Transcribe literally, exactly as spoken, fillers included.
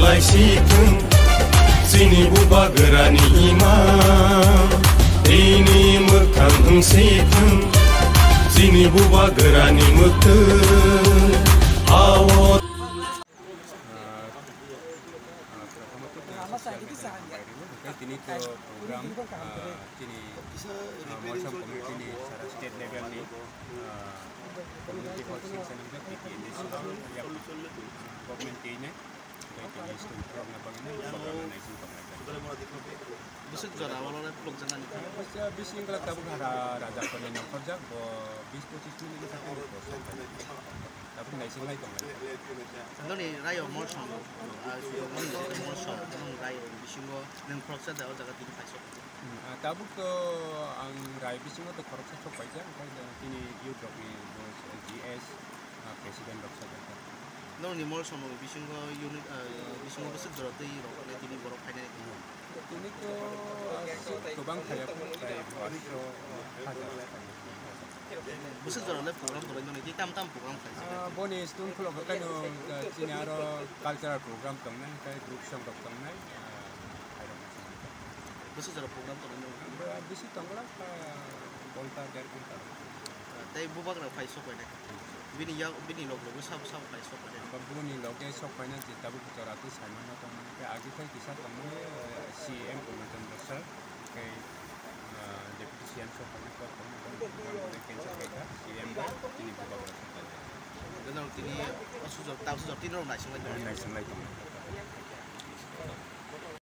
Laisithung chini bubagrani imang, tini mwkhang wngsithung chini bubagrani mwktwi. Ao. Tini to program, ah, tini, ah, Molsom community ni sara state level ni, ah, community hall six and the P T N D government kei nai. Tei tini student rok na bagwi nai, bagwi nai sing tong lai. Bwswk jora oro le khulukjaknani kha? Bwswk bising kla tabuk hara raja koni nongkhorjak, bo bis pochis minute ni sakhe ni post. Tabuk nai sing lai tong lai. Noni rayo Molsom, ah, Molsom, Molsom, nong rayo bisingo nong khoroksa da o jaga tini paisok. Hmm, ah, tabuk to ang rai bisingo to khoroksa sok paijak, omo tini youth rokni bo G S, ah, president rok sok paijak. Nokni Molsom ni bisingo unit, ah, bisingo bwswk jora twi rok le tini borok phainai. Tini to, ah, kwbang thaya prai paanch sho hajar. Bwswk jora le program tongwi mani tei tam tam program khlai. Ah, boni student khulok khaino, ah, chini aro cultural program tongnai, tei group song rok tongnai, ah, khairok. Bwswk jora program tonwi mano? Bisi tongo, ah, ghonta, der ghonta. Tei bubagra phai sok painai. Bini yak, bini log logo sabo sabo phai sok painai. Ba bini loge sok paina je tabuk jora twi saimano tongmani. Tei agi phai kisa tongmani, eh, C M Purno Chandra sir, tei, ah, Deputy C M sok paina kok tongmani, tongmani, tongmani, tei cancel khaikha, C M bai tini bubagra sok paina. Gwnang tini o sujok, ta sujok tini rok naising lai tongmani. Naising lai tongmani.